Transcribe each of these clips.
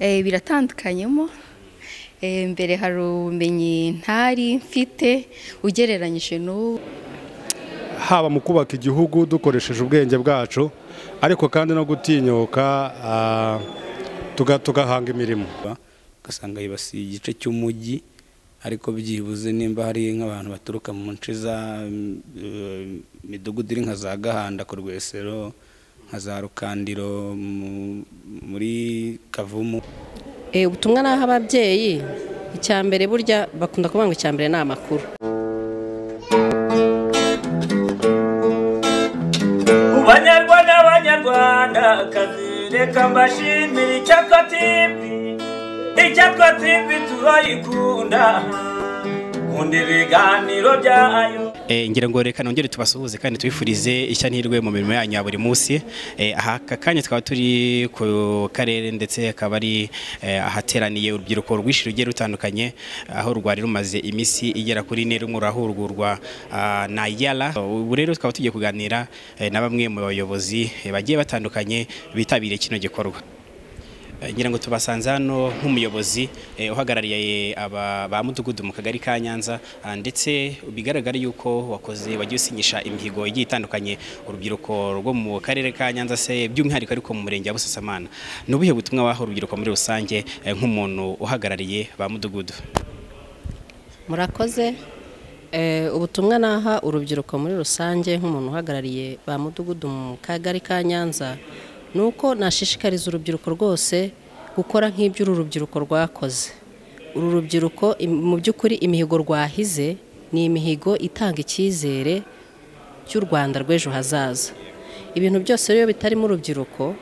Biratandukanyemo. Mbere hari ubumenyi ntari mfite ugereranyije n'ubu, haba mu kubaka igihugu dukoresheje ubwenge bwacu, ariko kandi no gutinyuka tugahanga imirimo. Ugasanga yibasiye igice cy'umujyi, ariko byibuze nimba hari nk'abantu baturuka mu nce za midugudu iri nka za Gahanda ku Rwesero, nka za Rukandiro muri Kavumu. Ubutumwa naha ababyeyi, icyambere burya bakunda kuvuga ngo icyambere ni amakuru. Banyarwanda banyarwanda kazi, reka mbashimire Icyatwa TV. Icyatwa TV turayikunda, kunda ibiganiro byayo. Ngira ngo reka nongere tubasuhuze kandi tubifurize ishya n'ihirwe mu mirimo yanyu ya buri munsi. Aha kanya twaba turi ku karere, ndetse akaba ari ahateraniye urubyiruko rwinshi rugiye rutandukanye, aho rwari rumaze iminsi igera kuri 4 rumwe rurahururwa na Yala. Ubu rero tukaba tugiye kuganira na bamwe mu bayobozi bagiye batandukanye bitabiriye kino gikorwa. Ngira ngo tubasanze hano nk'umuyobozi uhagarariye aba ba mudugudu mu kagari ka Nyanza, ndetse bigaragara yuko wakoze wagiye usinyisha imihigo igiye itandukanye urubyiruko rwo mu karere ka Nyanza, se by'umwihariko ariko mu murenge wa Busasamana. Ni ubuhe butumwa waha urubyiruko muri rusange nk'umuntu uhagarariye ba mudugudu? Murakoze. Ubutumwa naha urubyiruko muri rusange nk'umuntu uhagarariye ba mudugudu mu kagari ka Nyanza, nuko nashishikariza urubyiruko rwose gukora nk'ibyo uru rubyiruko rwakoze. Uru rubyiruko mu by'ukuri imihigo rwahize ni imihigo itanga icyizere cy'u Rwanda rw'ejo hazaza. Ibintu byose rero bitarimo urubyiruko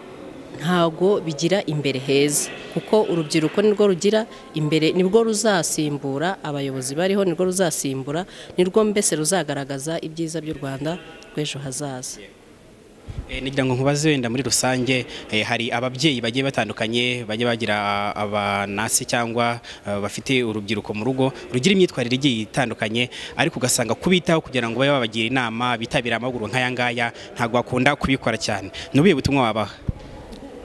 ntago bigira imbere heza, kuko urubyiruko nirwo rugira imbere, nirwo ruzasimbura abayobozi bariho, nirwo ruzasimbura, nirwo mbese ruzagaragaza ibyiza by'u Rwanda rw'ejo hazaza. Ngira ngo nkubaze wenda muri rusange, hari ababyeyi bagiye batandukanye bajya bagira abanasi cyangwa bafite urubyiruko mu rugo rugira imyitwarire igiye itandukanye, ariko ugasanga kubitaho kugira ngo babe babagira inama bitabira amahugurwa nk'aya ngaya ntabwo bakunda kubikora cyane. Ni ubuhe butumwa wabaha?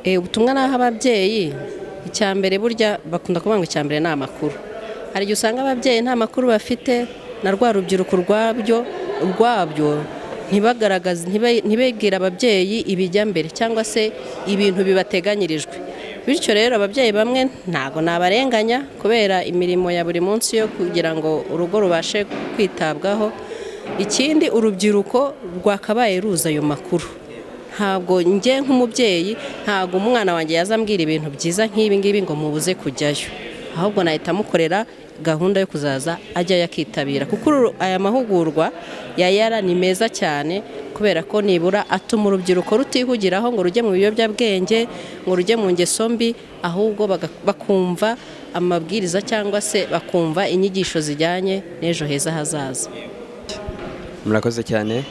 Ubutumwa naha ababyeyi, icyambere burya bakunda kuvuga ngo icyambere ni amakuru. Hari igihe usanga ababyeyi nta makuru bafite, na rwa rubyiruko rwabyo ntibagaragaze, ntibegera ababyeyi ibijya mbere cyangwa se ibintu bibateganyirijwe. Bityo rero ababyeyi bamwe ntago nabarenganya kubera imirimo ya buri munsi yo kugira ngo urugo rubashe kwitabwaho. Ikindi urubyiruko rwakabaye ruza ayo makuru. Ntabwo njye nk'umubyeyi, ntabwo umwana wanjye yazambwira ibintu byiza nk'ibi ngibi ngo mubuze kujyayo, ahubwo nahita mukorera gahunda yo kuzaza ajya yakitabira, kuko aya mahugurwa ya Yala ni meza cyane, kubera ko nibura atuma urubyiruko rutihugiraho ngo rujye mu biyobyabwenge, ngo rujye mu ngeso mbi, ahubwo bakumva amabwiriza cyangwa se bakumva inyigisho zijyanye n'ejo heza hazaza. Murakoze cyane.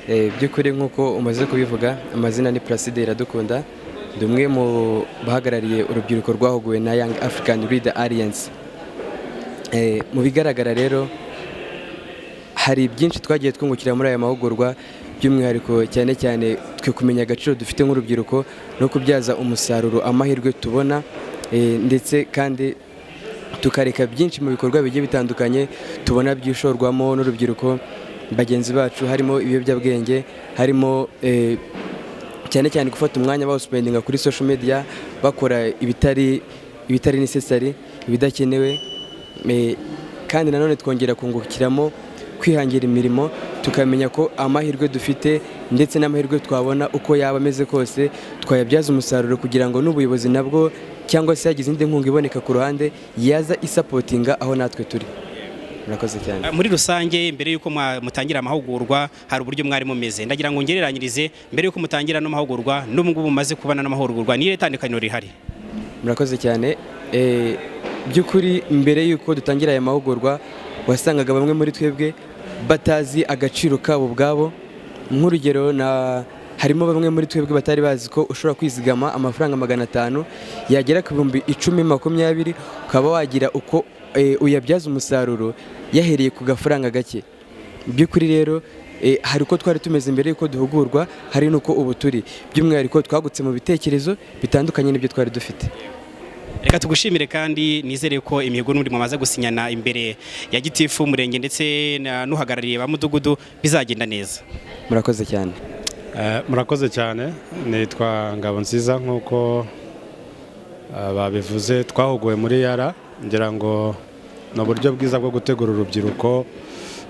By'ukuri nk'uko umaze kubivuga, amazina ni Placide Iradukunda, ndi umwe mu bahagarariye urubyiruko rwahuguwe na Young African Leader Alliance. Mu bigaragara rero hari byinshi twagiye twungukira muri aya mahugurwa, by'umwihariko cyane cyane twe kumenya agaciro dufite nk'urubyiruko no kubyaza umusaruro amahirwe tubona, ndetse kandi tukareka byinshi mu bikorwa bigiye bitandukanye tubona byishorwamo n'urubyiruko bagenzi bacu, harimo ibiyobyabwenge, harimo cyane cyane gufata umwanya bawuspendinga kuri social media bakora ibitari necessary, ibidakenewe. Kandi nanone twongera kungukiramo kwihangira imirimo, tukamenya ko amahirwe dufite ndetse n'amahirwe twabona uko yaba ameze kose twayabyaza umusaruro, kugira ngo n'ubuyobozi nabwo cyangwa se yagize indi nkunga iboneka ku ruhande yaza isapotinga aho natwe turi. Murakoze cyane. Muri rusange mbere yuko mutangira amahugurwa hari uburyo mwari mumeze, ndagira ngo ngereranyirize mbere yuko mutangira no mahugurwa n'ubu ngubu mumaze kubana n'amahugurwa, ni irihe tandukaniro rihari? Murakoze cyane. By'ukuri mbere yuko dutangira aya mahugurwa wasangaga bamwe muri twebwe batazi agaciro kabo ubwabo. Nk'urugero na harimo bamwe muri twebwe batari bazi ko ushobora kwizigama amafaranga 500 yagera ku 10,000 20,000 ukaba wagira uko uyabyaza umusaruro yahereye ku gafaranga gake. By'ukuri rero hari uko twari tumeze mbere yuko duhugurwa, hari nuko ubu turi. By'umwihariko twagutse mu bitekerezo bitandukanye n'ibyo twari dufite. Reka tugushimire kandi nizere ko imihigo n'undi mumaze gusinyana imbere ya gitifu umurenge ndetse n'uhagarariye ba mudugudu bizagenda neza. Murakoze cyane. Murakoze cyane, nitwa Ngabonziza nk'uko babivuze, twahuguwe muri Yara. Ngira ngo ni uburyo bwiza bwo gutegura urubyiruko,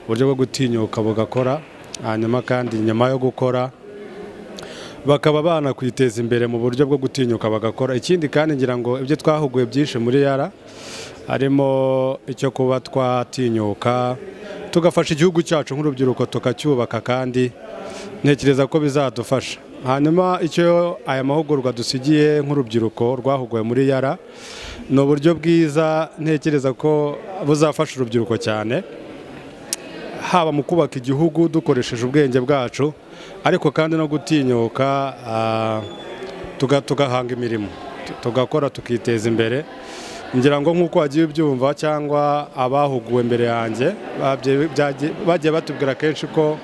uburyo bwo gutinyuka bugakora, hanyuma kandi nyuma yo gukora bakaba banakwiteza imbere mu buryo bwo gutinyuka bagakora. Ikindi kandi ngira ngo ibyo twahuguye byinshi muri Yara harimo icyo kuba twatinyuka tugafasha igihugu cyacu nk'urubyiruko tukacyubaka, kandi ntekereza ko bizadufasha. Hanyuma icyo aya mahugurwa dusigiye nk'urubyiruko rwahuguwe muri Yara ni uburyo bwiza ntekereza ko buzafasha urubyiruko cyane, haba mu kubaka igihugu dukoresheje ubwenge bwacu, ariko kandi no gutinyuka tugahanga imirimo, tugakora tukiteza imbere. Ngira ngo nk'uko wagiye ubyumva cyangwa abahuguwe mbere yanjye bagiye batubwira kenshi ko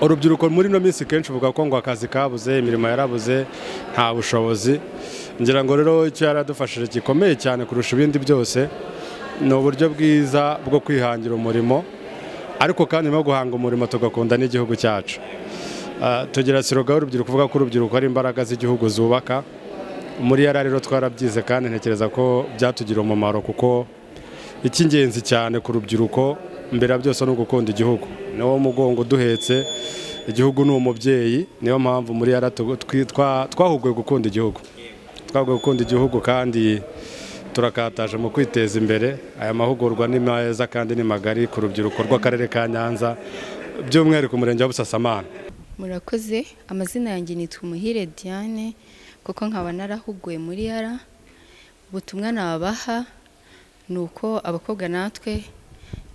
urubyiruko muri ino minsi kenshi uvuga ko ngo akazi kabuze, imirimo yarabuze, nta bushobozi. Ngira ngo rero icyo yaradufashije gikomeye cyane kurusha ibindi byose ni uburyo bwiza bwo kwihangira umurimo, ariko kandi no guhanga umurimo tugakunda n'igihugu cyacu. Tugira siroga y'urubyiruko uvuga ko urubyiruko ari imbaraga z'igihugu zubaka. Muri Yara rero twarabyize kandi ntekereza ko byatugira umumaro, kuko icy'ingenzi cyane ku rubyiruko mbere ya byose ni ugukunda igihugu. Niwo mugongo duhetse, igihugu ni umubyeyi. Niyo mpamvu muri Yara twahuguwe gukunda igihugu, twahuguwe gukunda igihugu kandi turakataje mu kwiteza imbere. Aya mahugurwa ni meza kandi ni magari ku rubyiruko rw'akarere ka Nyanza, by'umwihariko umurenge wa Busasamana. Murakoze, amazina yanjye nitwa Umuhire Diane, kuko nkaba narahuguwe muri Yara. Ubutumwa nabaha ni uko abakobwa natwe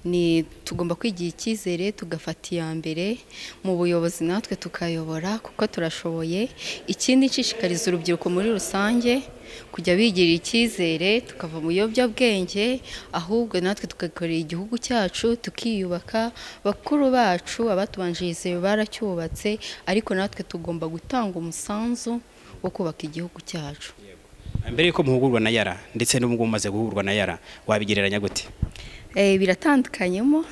ni tugomba kwigira icyizere, tugafata iya mbere mu buyobozi, natwe tukayobora kuko turashoboye. Ikindi nshishikariza urubyiruko muri rusange kujya bigirira icyizere, tukava mu biyobyabwenge, ahubwo natwe tugakorera igihugu cyacu tukiyubaka. Bakuru bacu abatubanjirize baracyubatse, ariko natwe tugomba gutanga umusanzu wo kubaka igihugu cyacu. Mbere yuko muhugurwa na Yara ndetse n'ubwo mumaze guhugurwa na Yara, wabigereranya gute? Biratandukanyemo.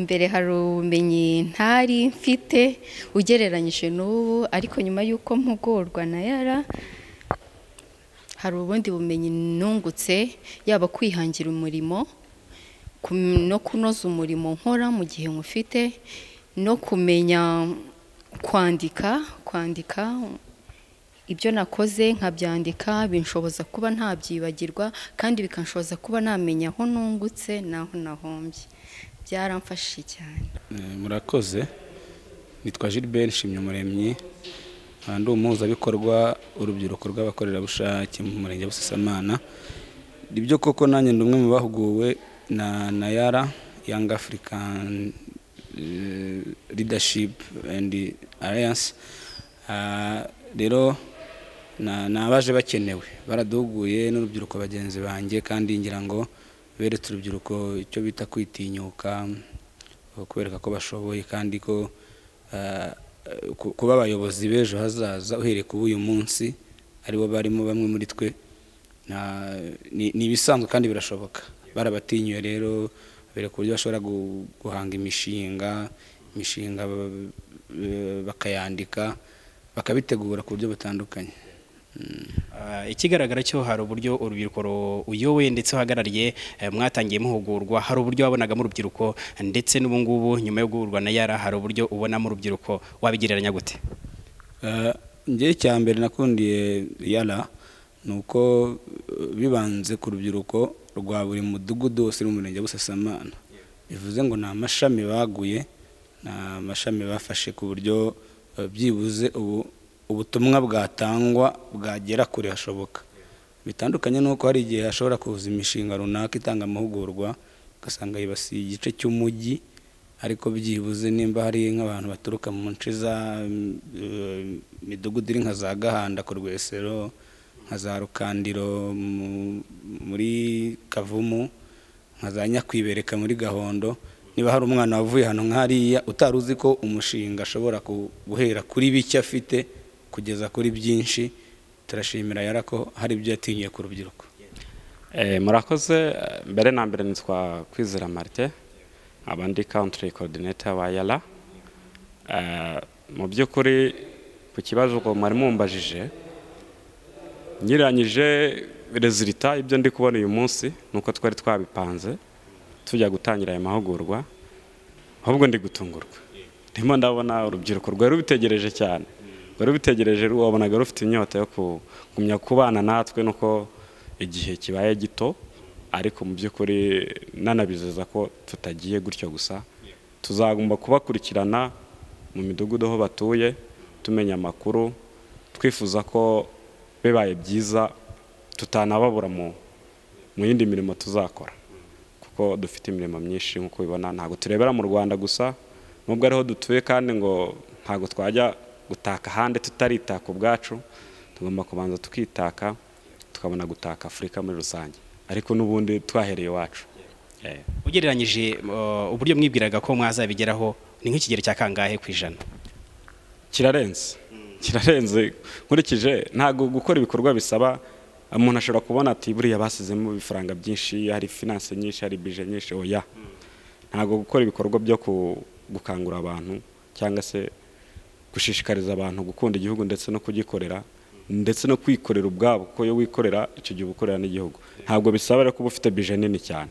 Mbere hari ubumenyi ntari mfite ugereranyije n'ubu, ariko nyuma y'uko mpugurwa na Yara hari ubundi bumenyi nungutse, yaba kwihangira umurimo no kunoza umurimo nkora mu gihe nkufite, no kumenya kwandika ibyo nakoze nkabyandika, binshoboza kuba ntabyibagirwa kandi bikanshoboza kuba namenya aho nungutse naho nahombye. Byaramfashije cyane. Murakoze. Nitwa Gilbert Nshimyumuremyi, ndi umuhuzabikorwa urubyiruko rw'abakorerabushake mu murenge wa Busasamana. Ibyo koko nanjye ndi umwe mu bahuguwe na Yara, Young African Leadership and Alliance. Rero nabaje bakenewe, baraduhuguye n'urubyiruko bagenzi banjye, kandi ngira ngo beretse urubyiruko icyo bita kwitinyuka, kubereka ko bashoboye kandi ko kuba abayobozi b'ejo hazaza uhereye ku uyu munsi aribo barimo bamwe muri twe ni ibisanzwe kandi birashoboka. Barabatinyuye rero bereka uburyo bashobora guhanga imishinga bakayandika, bakabitegura ku buryo butandukanye. Ikigaragara cyo hari uburyo urubyiruko uyoboye ndetse uhagarariye mwatangiye muhugurwa, hari uburyo wabonagamo urubyiruko ndetse n'ubu ngubu nyuma yo guhugurwa na Yara hari uburyo ubonamo urubyiruko, wabigereranya gute? Njye cya mbere nakundiye Yara ni uko bibanze ku rubyiruko rwa buri mudugudu wose mu murenge wa Busasamana. Bivuze ngo ni amashami baguye, ni amashami bafashe ku buryo byibuze ubu ubutumwa bwatangwa bwagera kure hashoboka. Bitandukanye nuko hari igihe hashobora kuza imishinga runaka itanga amahugurwa ugasanga yibasiye igice cy'umujyi, ariko byibuze nimba hari nk'abantu baturuka mu nce za midugudu iri nka za Gahanda ku Rwesero, nka za Rukandiro muri Kavumu, nka za Nyakwibereka muri Gahondo, niba hari umwana wavuye hano nk'hariya utari uzi ko umushinga ashobora guhera kuri bike afite kugeza kuri byinshi, Turashimira Yara ko hari ibyo yatinyiye ku rubyiruko. Murakoze. Mbere na mbere nitwa Kwizera Martin, abandi country coordinator wa Yara. Mu by'ukuri ku kibazo ko mwari mumbajije, nyiranyije resultat ibyo ndi kubona uyu munsi nuko twari twabipanze tujya gutangira aya mahugurwa, ahubwo ndi gutungurwa. Ndimo ndabona urubyiruko rwari rubitegereje cyane, rwari rubitegereje, wabonaga rufite inyota yo kugumya kubana natwe nuko igihe kibaye gito, ariko mu by'ukuri nanabizeza ko tutagiye gutyo gusa, tuzagomba kubakurikirana mu midugudu aho batuye, tumenya amakuru, twifuza ko bibaye byiza tutanababura mu yindi mirimo tuzakora, kuko dufite imirimo myinshi nk'uko ubibona. Ntabwo turebera mu Rwanda gusa nubwo ariho dutuye, kandi ngo ntabwo twajya gutaka ahandi tutaritaka ubwacu, tugomba kubanza tukitaka tukabona gutaka Afurika muri rusange, ariko n'ubundi twahereye iwacu. Ugereranyije uburyo mwibwiraga ko mwazabigeraho, ni nk'ikigero cya kangahe ku ijana? Kirarenze, kirarenze. Nkurikije ntabwo gukora ibikorwa bisaba, umuntu ashobora kubona ati buriya basizemo ibifaranga byinshi, hari finance nyinshi, hari budget nyinshi. Oya, ntabwo gukora ibikorwa byo gukangura abantu cyangwa se gushishikariza abantu gukunda igihugu ndetse no kugikorera ndetse no kwikorera ubwabo, kuko iyo wikorera icyo gihe ukorera n'igihugu, ntabwo bisaba rero kuba ufite budget nini cyane.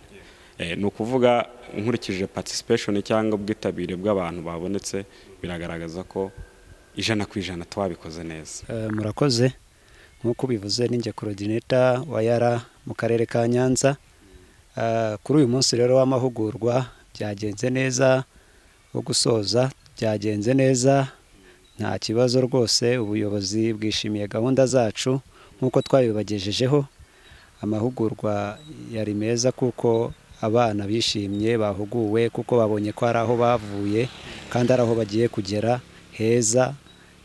Ni ukuvuga nkurikije participation cyangwa ubwitabire bw'abantu babonetse, biragaragaza ko 100% twabikoze neza. Murakoze. Nk'uko bivuze ninjye coordinator wa Yara mu karere ka Nyanza. Kuri uyu munsi rero w'amahugurwa byagenze neza, wo gusoza byagenze neza, nta kibazo rwose. Ubuyobozi bwishimiye gahunda zacu nk'uko twabibagejejeho. Amahugurwa yari meza kuko abana bishimye bahuguwe, kuko babonye ko ari aho bavuye kandi ari aho bagiye kugera heza.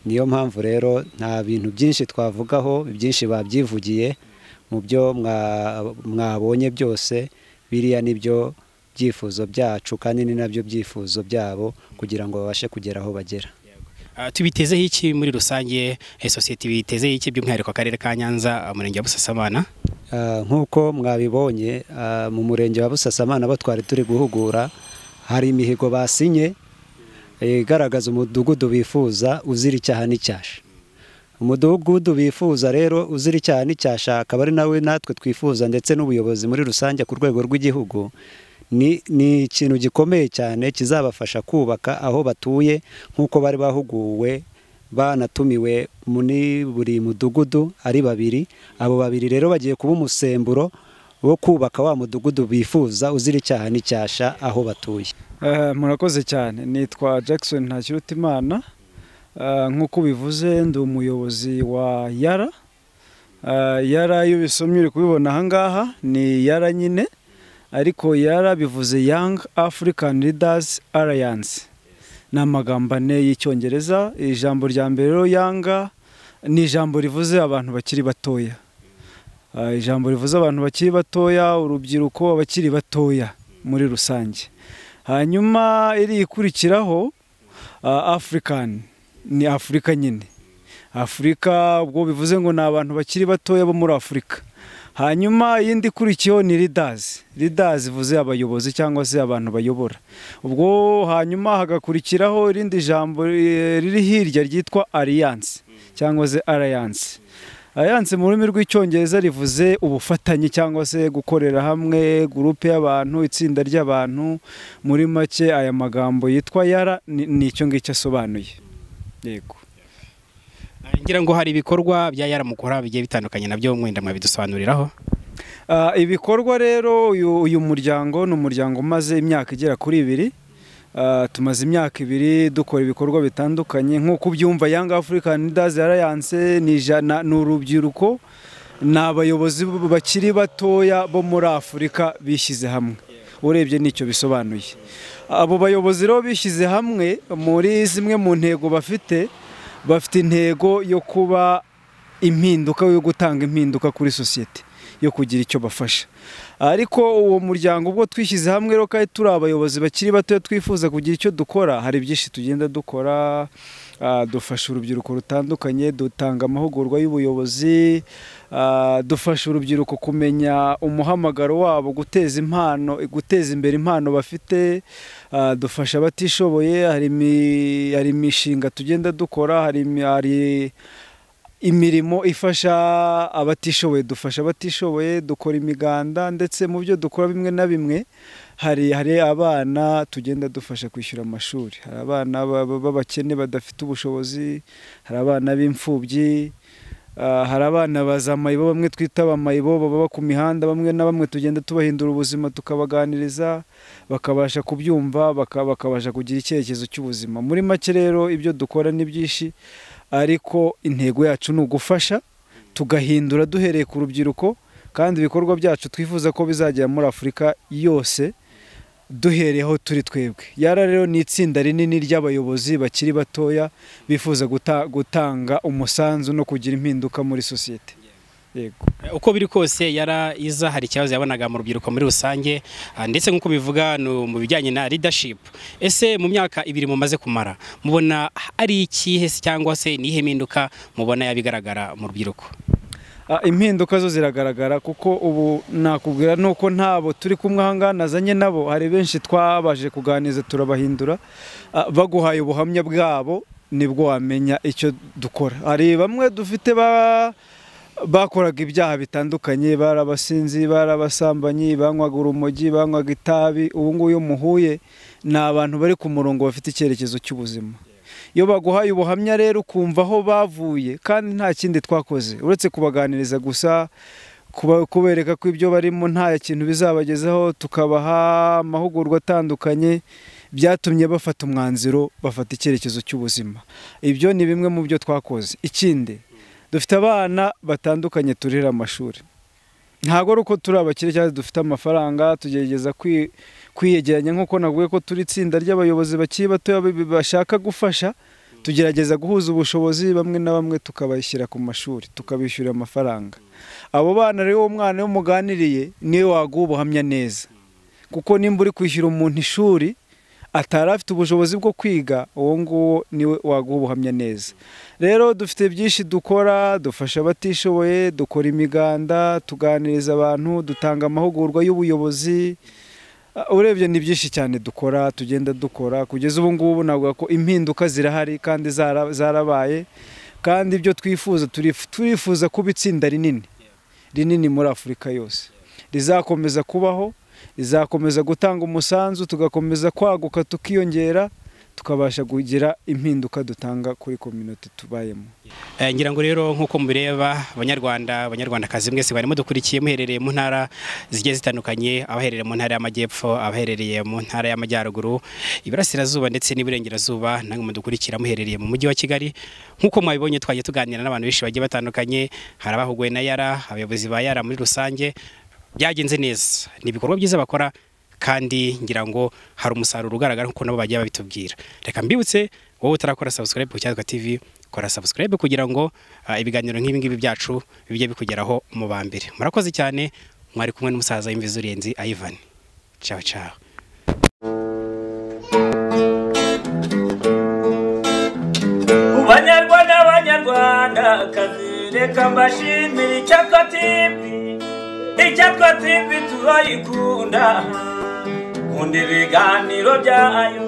Niyo mpamvu rero nta bintu byinshi twavugaho, byinshi babyivugiye mu byo mwabonye byose. Biriya nibyo byifuzo byacu kandi ni nabyo byifuzo byabo kugira ngo babashe kugera aho bagera. Tubitezeho iki muri rusange, society bitezeho iki by'umwihariko akarere ka Nyanza, umurenge wa Busasamana? Nk'uko mwabibonye mu murenge wa Busasamana bo twari turi guhugura, hari imihigo basinye igaragaza umudugudu bifuza uzira icyaha n'icyasha. Umudugudu bifuza rero uzira icyaha n'icyasha akaba ari nawe natwe twifuza ndetse n'ubuyobozi muri rusange ku rwego rw'igihugu. Ni ikintu gikomeye cyane kizabafasha kubaka aho batuye nk'uko bari bahuguwe, banatumiwe muri buri mudugudu ari babiri. Abo babiri rero bagiye kuba umusemburo wo kubaka wa mudugudu bifuza uzira icyaha n'icyasha aho batuye. Murakoze cyane. Nitwa Jackson Ntakirutimana. Nk'uko bivuze ndi umuyobozi wa Yara. Yara iyo bisomye uri kubibona aha ngaha ni Yara nyine, ariko Yara bivuze Young African Leaders Alliance. Ni amagambo ane y'Icyongereza. Ijambo rya mbere rero Young ni ijambo rivuze abantu bakiri batoya. Ijambo rivuze abantu bakiri batoya, urubyiruko, abakiri batoya muri rusange. Hanyuma iri ikurikiraho African ni Afrika nyine. Afrika ubwo bivuze ngo ni abantu bakiri batoya bo muri Afrika. Hanyuma yindi ikurikiyeho ni leaders. Leaders ivuze abayobozi cyangwa se abantu bayobora. Ubwo hanyuma hagakurikiraho irindi jambo riri hirya ryitwa alliance cyangwa se alliance. Alliance mu rurimi rw'Icyongereza rivuze ubufatanye cyangwa se gukorera hamwe, groupe y'abantu, itsinda ry'abantu. Muri make aya magambo yitwa Yara ni icyo ngicyo asobanuye. Yego. Ngira ngo hari ibikorwa bya Yara mukora bigiye bitandukanye nabyo mwenda mwabidusobanuriraho. Ibikorwa rero uyu muryango ni umuryango umaze imyaka igera kuri 2. Tumaze imyaka 2 dukora ibikorwa bitandukanye nk'uko ubyumva. Young African Leaders Alliance ni urubyiruko, ni abayobozi bakiri batoya bo muri Afurika bishyize hamwe. Urebye nicyo bisobanuye. Abo bayobozi rero bishyize hamwe muri zimwe mu ntego bafite intego yo kuba impinduka, yo gutanga impinduka kuri sosiyete, yo kugira icyo bafasha. Ariko uwo muryango ubwo twishyize hamwe rero kandi turi abayobozi bakiri bato twifuza kugira icyo dukora, hari byinshi tugenda dukora. Dufasha urubyiruko rutandukanye, dutanga amahugurwa y'ubuyobozi, dufasha urubyiruko kumenya umuhamagaro wabo, guteza impano, guteza imbere impano bafite, dufasha abatishoboye. Hari imishinga tugenda dukora, hari imirimo ifasha abatishoboye, dufasha abatishoboye, dukora imiganda, ndetse mu byo dukora bimwe na bimwe hari abana tugenda dufasha kwishyura amashuri, hari abana b'abakene badafite ubushobozi, hari abana b'imfubyi, hari abana bazamayibo, bamwe twita abamayibo baba ku mihanda, bamwe na bamwe tugenda tubahindura ubuzima, tukabaganiriza bakabasha kubyumva, bakabasha kugira icyerekezo cy'ubuzima. Muri make rero ibyo dukora ni byinshi, ariko intego yacu ni ugufasha tugahindura duhereye ku rubyiruko, kandi ibikorwa byacu twifuza ko bizagera muri Afurika yose duhereye aho turi twebwe. Yara rero ni itsinda rinini ry'abayobozi bakiri batoya bifuza gutanga umusanzu no kugira impinduka muri sosiyete. Yego. Uko biri kose Yara iza hari ikibazo yabonaga mu rubyiruko muri rusange, ndetse nk'uko bivuga mu bijyanye na leadership. Ese mu myaka ibiri mumaze kumara mubona ari ikihe cyangwa se nihe mpinduka mubona yabigaragara mu rubyiruko? Impinduka zo ziragaragara, kuko ubu nakubwira nuko ntabo turi kumwe aha nazanye nabo, hari benshi twabaje kuganiza turabahindura, baguhaye ubuhamya bwabo nibwo wamenya icyo dukora. Hari bamwe dufite bakoraga ibyaha bitandukanye, barabasinzi, barabasambanyi, banywaga urumogi, banywaga itabi, ubu ngubu iyo muhuye ni abantu bari ku murongo bafite icyerekezo cy'ubuzima. Iyo baguhaye ubuhamya rero ukumva aho bavuye, kandi nta kindi twakoze uretse kubaganiriza gusa, kubereka ko ibyo barimo nta kintu bizabagezaho, tukabaha amahugurwa atandukanye, byatumye bafata umwanzuro, bafata icyerekezo cy'ubuzima. Ibyo ni bimwe mu byo twakoze. Ikindi, dufite abana batandukanye turira amashuri. Ntago ari uko turi abakire cyangwa dufite amafaranga, tugerageza kwiyegeranya nk'uko navuye ko turi itsinda ry'abayobozi bakiri bato bashaka gufasha, tugerageza guhuza ubushobozi bamwe na bamwe tukabashyira ku mashuri, tukabishyurira amafaranga. Abo bana rero umwana muganiriye niwe waguha ubuhamya neza, kuko nimba uri kwishyura umuntu ishuri atari afite ubushobozi bwo kwiga, uwo nguwo niwe waguha ubuhamya neza. Rero dufite byinshi dukora, dufasha abatishoboye, dukora imiganda, tuganiriza abantu, dutanga amahugurwa y'ubuyobozi. Urebye ni byinshi cyane dukora, tugenda dukora kugeza ubu ngubu. Navuga ko impinduka zirahari kandi zarabaye, kandi ibyo twifuza, turifuza kuba itsinda rinini rinini muri Afurika yose, rizakomeza kubaho, rizakomeza gutanga umusanzu, tugakomeza kwaguka, tukiyongera, tukabasha kugira impinduka dutanga kuri community tubayemo. Ngira ngo rero nkuko mubireba abanyarwanda, abanyarwandakazi mwese barimo dukurikiye muherereye mu ntara zigiye zitandukanye, abaherereye mu ntara y'amajyepfo, abaherereye mu ntara y'amajyaruguru, iburasirazuba ndetse n'iburengerazuba, namwe mudukurikira muherereye mu mujyi wa Kigali. Nkuko mwabibonye twagiye tuganira n'abantu benshi bagiye batandukanye, hari abahuguwe na Yara, abayobozi ba Yara muri rusange. Byagenze neza, ni ibikorwa byiza bakora, kandi ngira ngo hari umusaruro ugaragara nkuko nabo bagiye babitubwira. Reka mbibutse wowe utarakora subscribe ku Cyatwa TV, kora subscribe kugira ngo ibiganiro nk'ibi ngibi byacu bijye bikugeraho mu bambere. Murakoze cyane, mwari kumwe n'umusaza w'imvizurenzi Ivan. Ciao ciao. Banyarwanda, Banyarwanda kazi, reka mbashimire Icyatwa TV. Icyatwa TV turayikunda, nkunda ibiganiro byayo.